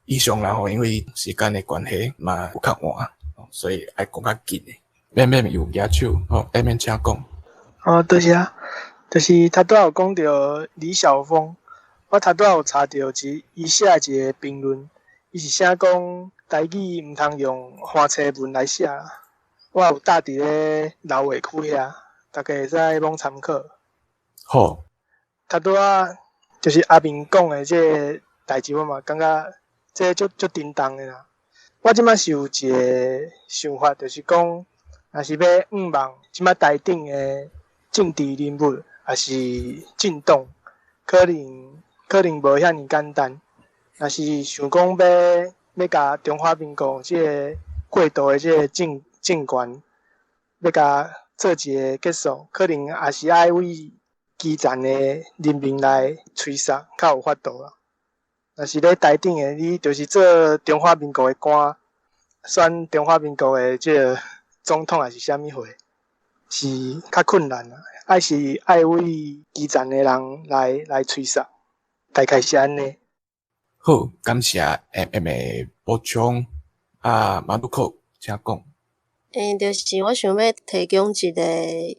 以上啦吼，因為時間的關係嘛有較晚，所以愛講較緊的。免免有舉手，吼，下面請講。哦，多謝啊，就是頭拄仔有講著李曉峰，我頭拄仔有查著一伊寫一個評論，伊是寫講台語毋通用繁體文來寫。我有貼佇咧留話區遐，大家會使罔參考。好。頭拄仔就是阿明講的這個代誌，我嘛感覺這足足沉重的啦。我這擺是有一個想法，就是講，若是欲向望這擺台頂的政治人物，抑是政黨，可能可能無遐爾簡單。若是想講欲欲共中華民國這個過渡的這個政政權，欲共做一個結束，可能也是愛為基層的人民來催殺，較有法度啦。若是咧台頂的，你就是做中華民國的官，選中華民國的這個總統，抑是啥物貨，是較困難啦。愛是愛為基層的人來來催殺，大概是按呢。好，感謝 M M 的補充。啊，馬路克，請講。欸，就是我想欲提供一個，應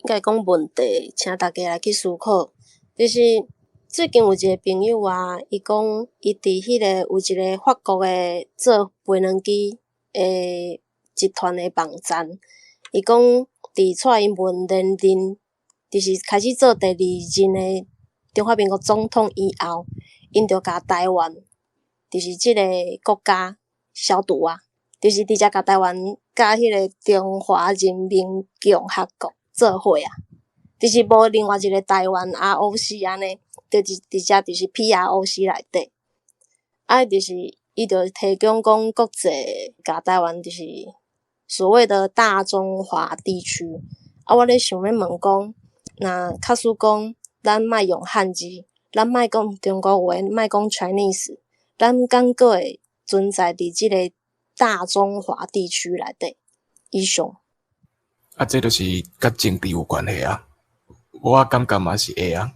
該講問題，請大家來去思考。就是最近有一個朋友啊，伊講伊佇彼個有一個法國的做飛輪機的集團的網站，伊講佇蔡英文連任，就是開始做第二任的中華民國總統以後，𪜶就共台灣，就是這個國家消除啊。就是直接共台灣佮彼個中華人民共和國做伙啊，就是無另外一個台灣 ROC 按呢，就是直接就是 PROC 內底。啊，就是伊就提供講國際共台灣就是所謂的大中華地區。啊，我咧想欲問講，若假使講咱莫用漢字，咱莫講中國話，莫講 Chinese，咱敢閣會存在佇這個大中華地區內底？以上。啊，這就是佮政治有關係啊。我感覺嘛是會啊，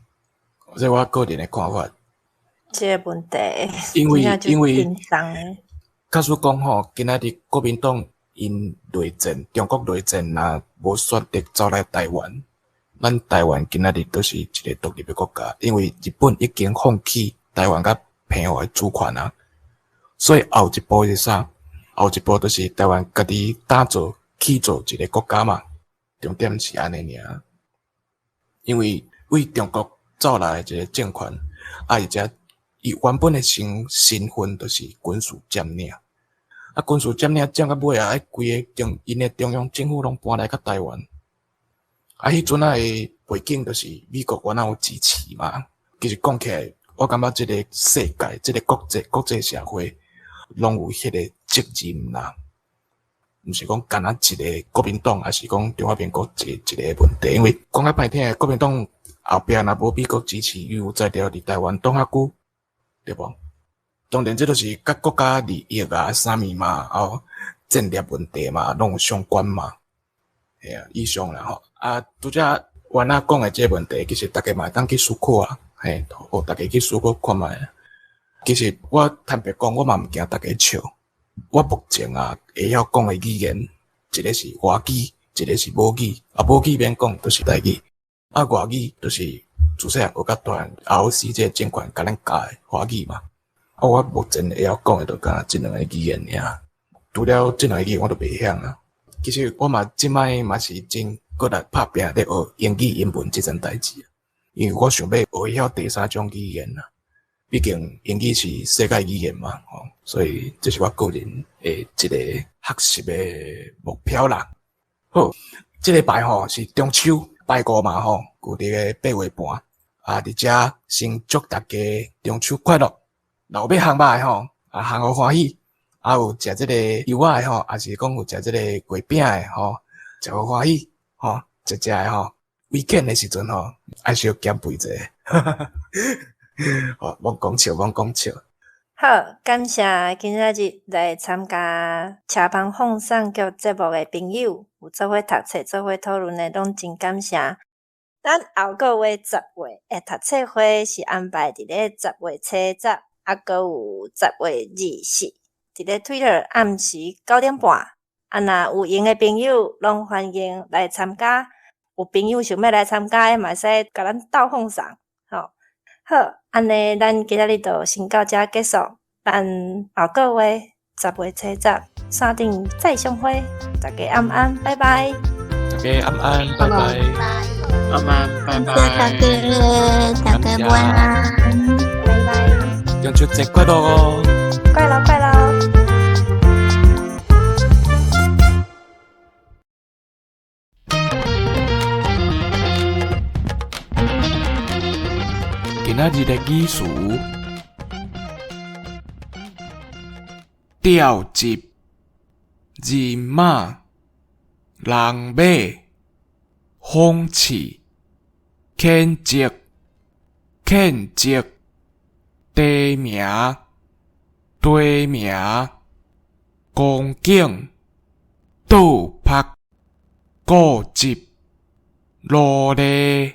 這我個人的看法。這個問題，因為因為，假使講吼，今仔日國民黨𪜶內戰，中國內戰，若無選擇走來台灣，咱台灣今仔日都是一個獨立的國家，因為日本已經放棄台灣佮澎湖的主權啊，所以後一步是啥？後一步就是台灣家己打造去做一個國家嘛，重點是按呢爾。因為為中國走來的一個政權，啊，而且伊原本的身身份就是軍事佔領，啊，軍事佔領佔到尾啊，規个中𪜶的中央政府攏搬來到台灣，啊，彼陣仔的背景就是美國原來有支持嘛。其實講起來，我感覺這個世界，這個國際國際社會攏有彼個責任啦，毋是講干焦一個國民黨，抑是講中華民國一一個問題。因為講較歹聽，國民黨後壁若無美國支持，伊有才調佇台灣擋較久，對無？當然，這就是佮國家利益啊，啥物嘛，哦，戰略問題嘛，攏有相關嘛。嘿啊，以上啦吼。啊，拄才原仔講的這個問題，其實大家嘛會當去思考啊，嘿，予大家去思考看覓。其實我坦白講，我嘛毋驚大家笑。我目前啊會曉講的語言，一個是華語，一個是母語。啊，母語免講，就是台語。啊，外語就是自細漢學甲大漢，ROC 這個政權共咱教的華語嘛。啊，我目前會曉講的就干焦這兩個語言爾。除了這兩個語言，我就袂曉啊。其實我嘛這擺嘛是真閣力拍拚咧學英語、英文這層代誌，因為我想欲學會曉第三種語言啊。畢竟英語是世界語言嘛，吼，所以這是我個人的一個學習的目標啦。好，這禮拜吼是中秋拜五嘛，吼，舊曆的八月半啊，佇遮先祝大家中秋快樂。若有欲烘肉的吼，啊，烘予歡喜；啊，有食這個油仔的吼，抑是講有食這個月餅的吼，食予歡喜，吼，食食的吼，weekend 的時陣吼，愛小減肥者。好，罔講笑，罔講笑。好，感謝今仔日來參加車芳放送局節目的朋友，有做伙讀冊、做伙討論的，攏真感謝。咱後個月十月的讀冊會是安排佇咧10月初10，啊，閣有10月24，佇咧 Twitter 暗時9點半。啊，若有閒的朋友，攏歡迎來參加。有朋友想欲來參加的，嘛會使共咱鬥放送，吼。好，按呢，咱今仔日就先到遮結束。咱後個月10月初10，線頂再相會。大家暗安，拜拜。大家暗安，拜拜。暗安，拜謝謝大拜。家，大家晚安。拜拜。中秋節快樂哦！快樂快樂。今仔日的語詞：吊集、人馬、人馬、諷刺、譴責、譴責、地名、地名、光景、倒拍、固執、努力。